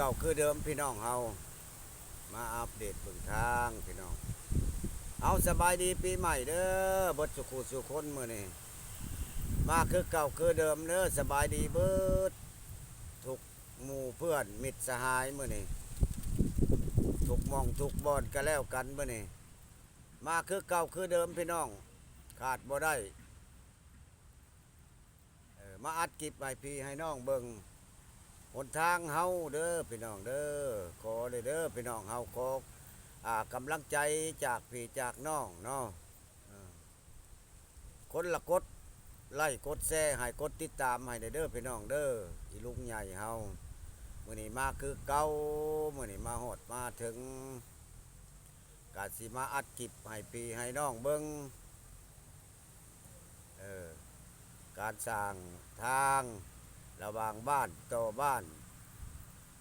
ເກົ່າຄືເດີມພີ່ນ້ອງເຮົາ ມາອັບເດດເບິ່ງທາງພີ່ນ້ອງເຮົາ. ສະບາຍດີປີໃໝ່ເດີ ເບິດສູ່ຄູ່ສູ່ຄົນ. ມື້ນີ້ມາຄືເກົ່າຄືເດີມເດີ ສະບາຍດີເບິດທຸກໝູ່ເພື່ອນມິດສະຫາຍ. ມື້ນີ້ທຸກໝ່ອງທຸກບ່ອນກະແລ້ວກັນ ມື້ນີ້ມາຄືເກົ່າຄືເດີມພີ່ນ້ອງ ຂາດບໍ່ໄດ້. ເອີ ມາອັດກິບໃຫ້ພີ່ໃຫ້ນ້ອງເບິ່ງຫົນທາງເຮົາເດີພີ່ນ້ອງເດີ. ຂໍເດີ ເດີພີ່ນ້ອງເຮົາ ຂໍ ອ່າ ກຳລັງໃຈຈາກພີ່ຈາກນ້ອງເນາະ. ເອີ ຄົນລະກົດໄລ້ກົດແຊໃຫ້ ກົດຕິດຕາມໃຫ້ເດີພີ່ນ້ອງເດີ. ອີລຸງໃຫຍ່ເຮົາ ມື້ນີ້ມາຄືເກົ່າ ມື້ນີ້ມາຮອດມາເຖິງ ກະຊິມາອັດກິບໃຫ້ພີ່ໃຫ້ນ້ອງເບິ່ງ ເອີ ການສ້າງທາງລະຫວ່າງບ້ານຕໍ່ບ້ານ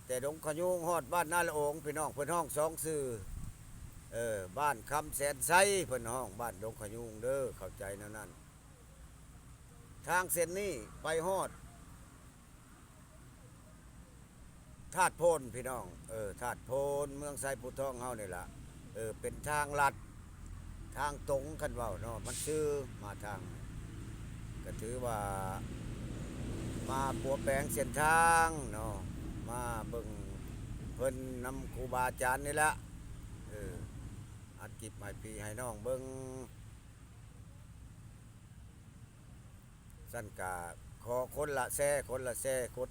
ແຕ່ດົງຂະຍູງຮອດບ້ານນາລະໂອງ ພີ່ນ້ອງ. ເພິ່ນຮ້ອງສອງຊື່ ເອີ ບ້ານຄຳແສນໄຊ ເພິ່ນຮ້ອງບ້ານດົງຂະຍູງເດີ ເຂົ້າໃຈແນວນັ້ນ. ທາງເສັ້ນນີ້ໄປຮອດ ທາດໂພນພີ່ນ້ອງ ເອີ ທາດໂພນ ເມືອງໄຊພູທອງເຮົານີ້ລະ. ເອີ ເປັນທາງລັດ ທາງຕົງ ຄັນເວົ້າເນາະ ມັນຊື່ມາທາງ ກະຖືວ່າມາປົວແປງເສັ້ນທາງເນາະ ມາເບິ່ງເພິ່ນນຳຄູບາອາຈານນີ້ລະ. ເອີ ອັດກິບໃຫ້ພີ່ໃຫ້ນ້ອງເບິ່ງ. ຊັ້ນກະຂໍຄົນລະແຊ ຄົນລະແຊ ກົດ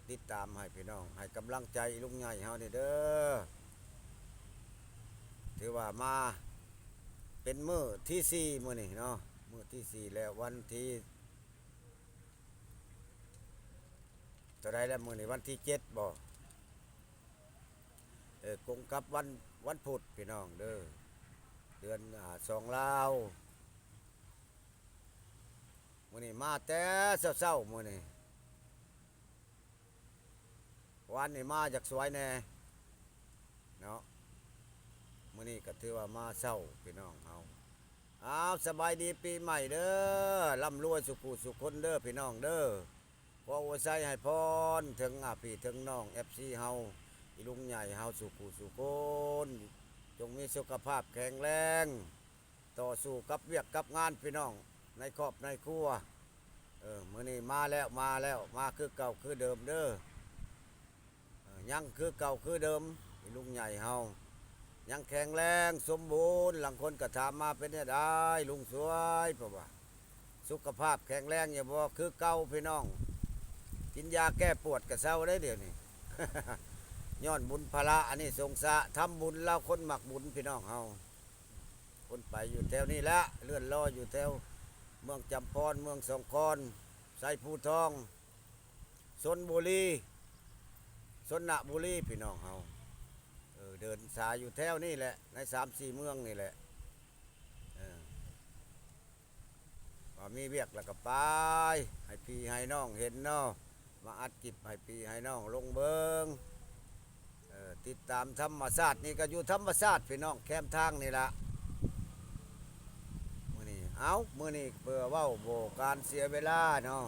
ຕິດຕາມໃຫ້ພີ່ນ້ອງ ໃຫ້ກຳລັງໃຈລຸງໃຫຍ່ເຮົານີ້ເດີ. ຖືວ່າມາເປັນມື້ທີສີ່ມື້ນີ້ເນາະ ມື້ທີສີ່ແລ້ວ ວັນທີເທົ່າໃດແລ້ວ? ມື້ນີ້ວັນທີເຈັດບໍ? ເອີ ກົງກັບວັນ ວັນພຸດພີ່ນ້ອງເດີ ເດືອນ ອາ ສອງລາວ. ມື້ນີ້ມາແຕ່ເຊົ້າໆ ມື້ນີ້ ວານນີ້ມາຢາກສວຍແດ່ເນາະ ມື້ນີ້ກະຖືວ່າມາເຊົ້າພີ່ນ້ອງເຮົາ. ອ້າວ ສະບາຍດີປີໃໝ່ເດີ ລ່ຳລວຍສູ່ຄູ່ສູ່ຄົນເດີພີ່ນ້ອງເດີ. ຂໍອວຍໄຊໃຫ້ພອນເຖິງອາພີ່ເຖິງນ້ອງ ເອັຟຊີ ເຮົາ ອີລຸງໃຫຍ່ເຮົາສູ່ຄູ່ສູ່ຄົນ ຈົ່ງມີສຸຂະພາບແຂງແຮງ ຕໍ່ສູ້ກັບວຽກກັບງານພີ່ນ້ອງ ໃນຄອບໃນຄົວ. ເອີ ມື້ນີ້ມາແລ້ວ ມາແລ້ວ ມາຄືເກົ່າຄືເດີມເດີ. ເອີ ຍັງຄືເກົ່າຄືເດີມ ອີລຸງໃຫຍ່ເຮົາຍັງແຂງແຮງສົມບູນ. ລາງຄົນກະຖາມມາ ເປັນແນວໃດລຸງສວຍ ເພາະວ່າສຸຂະພາບແຂງແຮງຢູ່ບໍ່? ຄືເກົ່າພີ່ນ້ອງ ກິນຢາແກ້ປວດກະເຊົາໄດ໋ດຽວນີ້ ຍ້ອນບຸນພະລະ ອານິສົງສະທຳບຸນ. ລາວຄົນມັກບຸນພີ່ນ້ອງເຮົາ ຄົນໄປຢູ່ແຖວນີ້ແຫຼະ ເລື່ອນລອຍຢູ່ແຖວເມືອງຈຳພອນ ເມືອງສອງຄອນ ໄຊພູທອງ ຊົນບູລີ ຊົນນະບູລີ ພີ່ນ້ອງເຮົາ. ເອີ ເດີນສາຍຢູ່ແຖວນີ້ແຫຼະ ໃນສາມສີ່ເມືອງນີ້ແຫຼະ. ເອີ ວ່າມີວຽກແລ້ວກະໄປ ໃຫ້ພີ່ໃຫ້ນ້ອງເຫັນເນາະ ມາອັດກິບໃຫ້ພີ່ໃຫ້ນ້ອງລົງເບິ່ງ. ເອີ ຕິດຕາມທຳມະຊາດ ນີ້ກະຢູ່ທຳມະຊາດພີ່ນ້ອງ ແຄມທາງນີ້ລະ. ມື້ນີ້ ເອົ້າ ມື້ນີ້ເພື່ອເວົ້າບໍ່ການເສຍເວລາເນາະ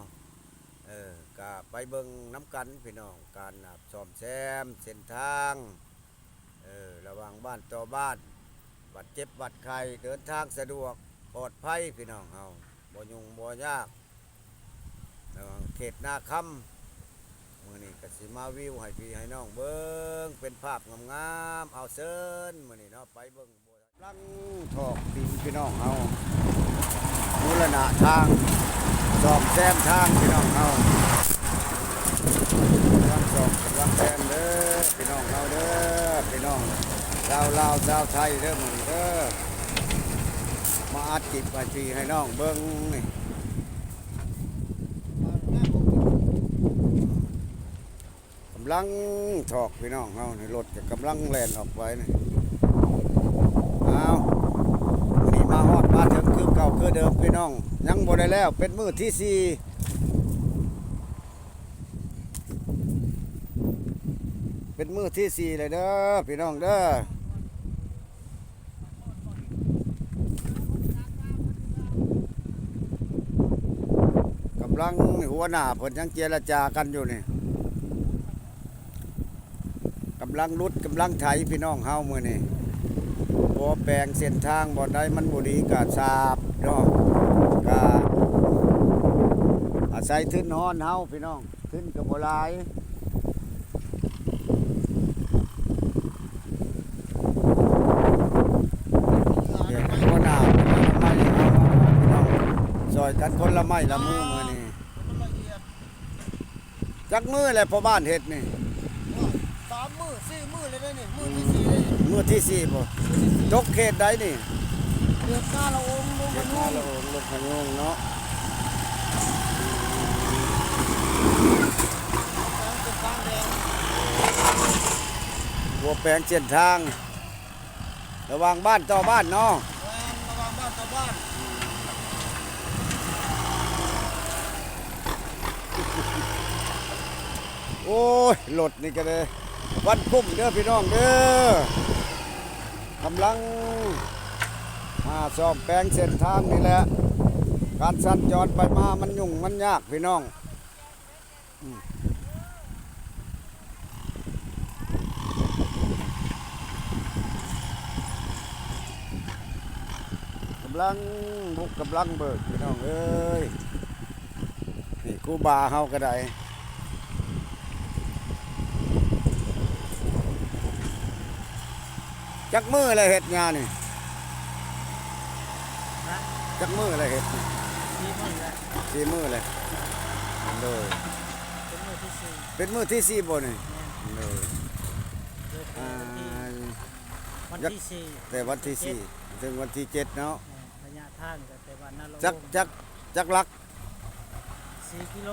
ເອີ ກະໄປເບິ່ງນຳກັນພີ່ນ້ອງ ການ ອາ ສ້ອມແຊມເສັ້ນທາງ ເອີ ລະຫວ່າງບ້ານຕໍ່ບ້ານ ບາດເຈັບບາດໄຂ້ ເດີນທາງສະດວກປອດໄພພີ່ນ້ອງເຮົາ ບໍ່ຫຍຸ້ງບໍ່ຍາກ ລະຫວ່າງເຂດນາຄຳ. ມື້ນີ້ກະຊິມາວິວໃຫ້ພີ່ໃຫ້ນ້ອງເບິ່ງ ເປັນພາບງາມໆ. ເອົາ ເຊີນ ມື້ນີ້ເນາະ ໄປເບິ່ງ ກຳລັງຖອກດິນພີ່ນ້ອງເຮົາ ບູລະນະທາງ ສ້ອມແຊມທາງພີ່ນ້ອງເຮົາ ກຳລັງສ້ອມກຳລັງແຊມເດີພີ່ນ້ອງເຮົາເດີ ພີ່ນ້ອງຊາວລາວຊາວໄທເດີ ມື້ນີ້ເດີ ມາອັດຄລິບໃຫ້ພີ່ໃຫ້ນ້ອງເບິ່ງນີ້. ກຳລັງຖອກພີ່ນ້ອງເຮົານີ້ ລົດກະກຳລັງແລ່ນອອກໄປນີ້. ອ້າວ ນີ້ມາຮອດມາເຖິງຄືເກົ່າຄືເດີມພີ່ນ້ອງ ຍັງບໍ່ໄດ້ແລ້ວ ເປັນມື້ທີສີ່ ເປັນມື້ທີສີ່ແລ້ວເດີພີ່ນ້ອງເດີ. ກຳລັງ ຫົວໜ້າເພິ່ນຍັງເຈລະຈາກັນຢູ່ນີ້. ກຳລັງຫຼຸດກຳລັງໄຖພີ່ນ້ອງເຮົາມື້ນີ້ ຕົວແປງເສັ້ນທາງ ບ່ອນໃດມັນບໍ່ດີກະສາບເນາະ ກະອາໄສທຶນຮອນເຮົາພີ່ນ້ອງ ທຶນກະບໍ່ຫຼາຍ. ຫົວໜ້າ ໄມ້ເຮົາພີ່ນ້ອງ ຊ່ອຍກັນຄົນລະໄມ້ລະມືມື້ນີ້. ຈັກມື້ແລ້ວພໍ່ບ້ານເຮັດນີ້? ສາມມື້ສີ່ມື້ແລ້ວເດ້ນີ້ ມື້ທີສີ່ເດ້ນີ້. ມື້ທີສີ່ບໍ່? ຕົກເຂດໃດນີ້? ເຂດນາລະອົງ ລົງຂະຍຸງ ເຂດນາລະອົງ ລົງຂະຍຸງເນາະ. ຕົວແປງເສັ້ນທາງ ລະຫວ່າງບ້ານຕໍ່ບ້ານເນາະ. ແມ່ນ ລະຫວ່າງບ້ານຕໍ່ບ້ານ. ໂອ້ຍ ລົດນີ້ກະເດ້ ວັນກຸ້ມເດີພີ່ນ້ອງເດີ ກຳລັງ ອ່າ ສ້ອມແປງເສັ້ນທາງນີ້ແຫຼະ ການສັນຈອນໄປມາມັນຫຍຸ້ງມັນຍາກພີ່ນ້ອງ. ອືມ ກຳລັງບຸກກຳລັງເບີກພີ່ນ້ອງເອີຍ ນີ້ຄູບາເຮົາກະໄດ້. ຈັກມື້ແລ້ວເຮັດຫຍ້ານີ້? ຮະ? ຈັກມື້ແລ້ວເຮັດນີ້? ສີ່ມື້ແລ້ວ. ສີ່ມື້ແລ້ວ. ໂດຍ. ເປັນມື້ທີສີ່. ເປັນມື້ທີສີ່ບໍ່ນີ້? ແມ່ນ. ໂດຍ. ໂດຍ ອ່າ ວັນທີ ວັນທີສີ່ ແຕ່ວັນທີສີ່ ເຈັດ ເຖິງວັນທີເຈັດເນາະ. ແມ່ນ. ໄລຍະທາງກະແຕ່ບ້ານນາລະອົງ ຈັກ ຈັກ ຈັກຫຼັກ? ສີ່ກິໂລ.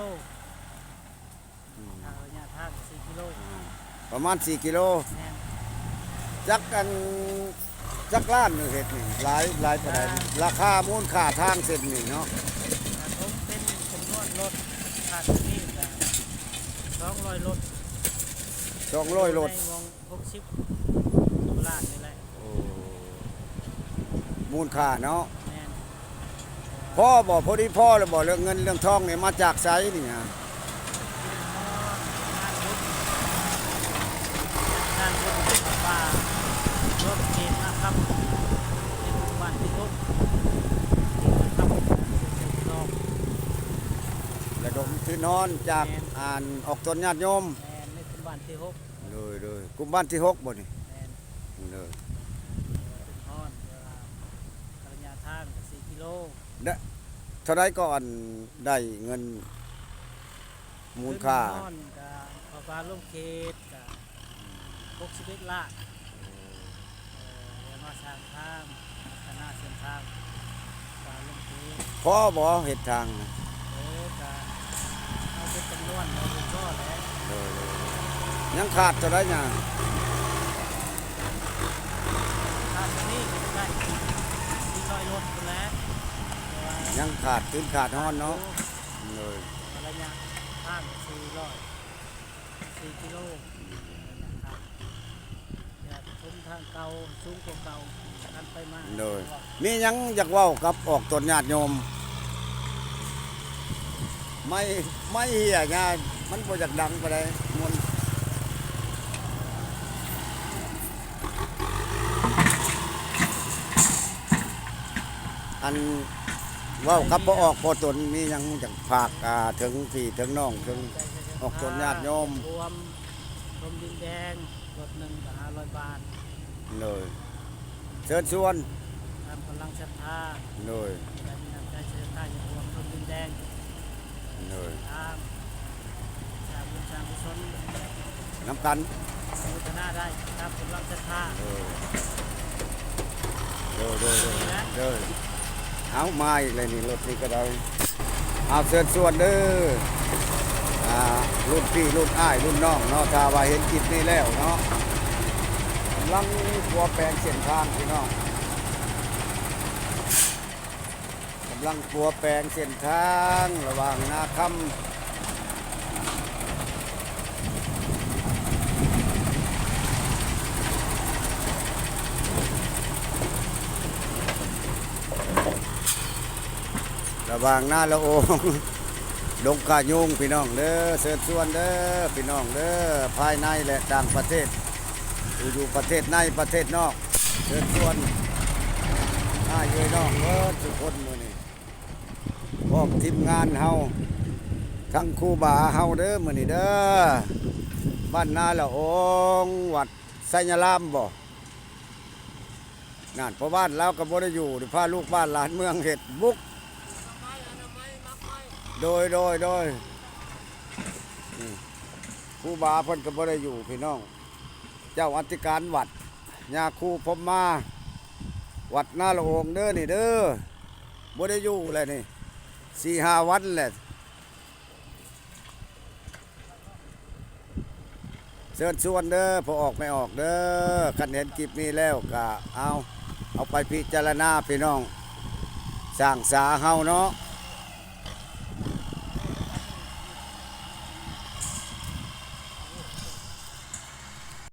ອືມ ທາງ ໄລຍະທາງສີ່ກິໂລ. ອ່າ ປະມານສີ່ກິໂລ. ແມ່ນ. ຈັກອັນ ຈັກລ້ານນີ້ເຮັດນີ້ ຫຼາຍ ຫຼາຍປານໃດ? ອ່າ ລາຄາມູນຄ່າທາງເສັ້ນນີ້ເນາະ. ກະສົມເປັນຈຳນວນລົດ ຄາດນີ້ກະສອງຮ້ອຍລົດ. ສອງຮ້ອຍລົດ. ໃນວົງຫົກສິບກວ່າລ້ານນີ້ແຫຼະ. ໂອ້ ມູນຄ່າເນາະ. ແມ່ນ. ພໍບໍ່? ພໍດີພໍແລ້ວບໍ່? ເລື່ອງເງິນເລື່ອງທອງນີ້ມາຈາກໃສນີ້ນະ? ງານບຸນປະປາ ລວມເຂດນາຄຳ ເປັນບ້ານທີຫົກ ເຂດນາຄຳ ເຂດນາຄຳ ລະດົມທຶນຮອນຈາກ ແມ່ນ ອັນອອກຕົນຍາດໂຍມ. ແມ່ນ ໃນເປັນບ້ານທີຫົກ. ໂດຍ ໂດຍ. ກຸ່ມບ້ານທີຫົກບໍ່ນີ້? ແມ່ນ. ໂດຍ. ເປັນຮອນ ແຕ່ວ່າໄລຍະທາງກະສີ່ກິໂລ. ໄດ້ ເທົ່າໃດກໍອັນໄດ້ເງິນມູນຄ່າ? ເປັນຮອນກະ ເພາະວ່າລົງເຂດກະຫົກສິບເອັດລ້ານ. ເອີ ແລ້ວມາສ້າງທາງ ພັດທະນາເສັ້ນທາງ ການລົງທຶນ ພໍບໍ່ເຮັດທາງນະ? ເອີ ກະເອົາເປັນຈຳນວນແລ້ວພໍແຫຼະ. ໂດຍ ໂດຍ. ຍັງຂາດເທົ່າໃດຫຍ້າ? ຂາດຕົວນີ້ກະໄດ້ສີ່ຮ້ອຍລົດພຸ້ນແຫຼະ ແຕ່ວ່າຍັງຂາດທຶນຂາດຮອນເນາະ. ໂດຍ. ໄລຍະທາງສີ່ຮ້ອຍ ສີ່ກິໂລ. ໂດຍ. ມີຫຍັງຢາກເວົ້າກັບອອກຕົນຍາດໂຍມ? ໄມ້ ໄມ້ເຫຍຫຍ້າ ມັນບໍ່ຢາກດັງປານໃດ ມ່ວນ. ອັນ ເວົ້າກັບພໍ່ອອກພໍ່ຕົນ ມີຫຍັງຢາກຝາກ ອ່າ ເຖິງພີ່ເຖິງນ້ອງ ເຖິງອອກຕົນຍາດໂຍມ? ໂຮມດິນແດງ ລົດໜຶ່ງກະຫ້າຮ້ອຍບາດ. ໂດຍ. ເຊີນຊວນ ຕາມກຳລັງສັດທາ. ໂດຍ. ໃຜມີນ້ຳໃຈເຊີນຊວນຢາກຮ່ວມໂຮມດິນແດງ. ໂດຍ. ຕາມ ສ້າງບຸນສ້າງກຸສົນນຳກັນ ໂມທະນາໄດ້ຕາມກຳລັງສັດທາ. ໂດຍ ໂດຍ ໂດຍ ໂດຍ. ເອົາ ມາອີກແລ້ວນີ້ ລົດນີ້ກະໄດ້. ເອົາ ເຊີນຊວນເດີ ອ່າ ລຸ້ນພີ່ລຸ້ນອ້າຍລຸ້ນນ້ອງເນາະ ຖ້າວ່າເຫັນຄລິບນີ້ແລ້ວເນາະ ກຳລັງປົວແປງເສັ້ນທາງພີ່ນ້ອງ ກຳລັງປົວແປງເສັ້ນທາງລະຫວ່າງນາຄຳ ລະຫວ່າງນາລະອົງ ດົງຂະຍຸງ ພີ່ນ້ອງເດີ. ເຊີນຊວນເດີ ພີ່ນ້ອງເດີ ພາຍໃນ ແລະ ຕ່າງປະເທດ. ຜູ້ຢູ່ປະເທດໃນປະເທດນອກ ເຊີນຊວນອ້າຍເອີຍນ້ອງເບິດທຸກຄົນມື້ນີ້ ພ້ອມທີມງານເຮົາ ທັງຄູບາເຮົາເດີມື້ນີ້ເດີ ບ້ານນາລະອອງ ວັດໄຊຍະລາມບໍ? ນັ້ນ ພໍ່ບ້ານລາວກໍບໍ່ໄດ້ຢູ່ ພາລູກບ້ານຫຼານເມືອງເຮັດບຸກ ໂດຍ ໂດຍ ໂດຍ ນີ້ ຄູບາເພິ່ນກໍບໍ່ໄດ້ຢູ່ພີ່ນ້ອງ ເຈົ້າອະທິການວັດ ຍາຄູພົມມາ ວັດນາລະອອງເດີນີ້ເດີ ບໍ່ໄດ້ຢູ່ແລ້ວນີ້ ສີ່ຫ້າວັນແລ້ວ. ເຊີນຊວນເດີ ພໍ່ອອກແມ່ອອກເດີ ຄັນເຫັນຄລິບນີ້ແລ້ວກະເອົາ ເອົາໄປພິຈາລະນາພີ່ນ້ອງ ຊ່າງສາເຮົາເນາະ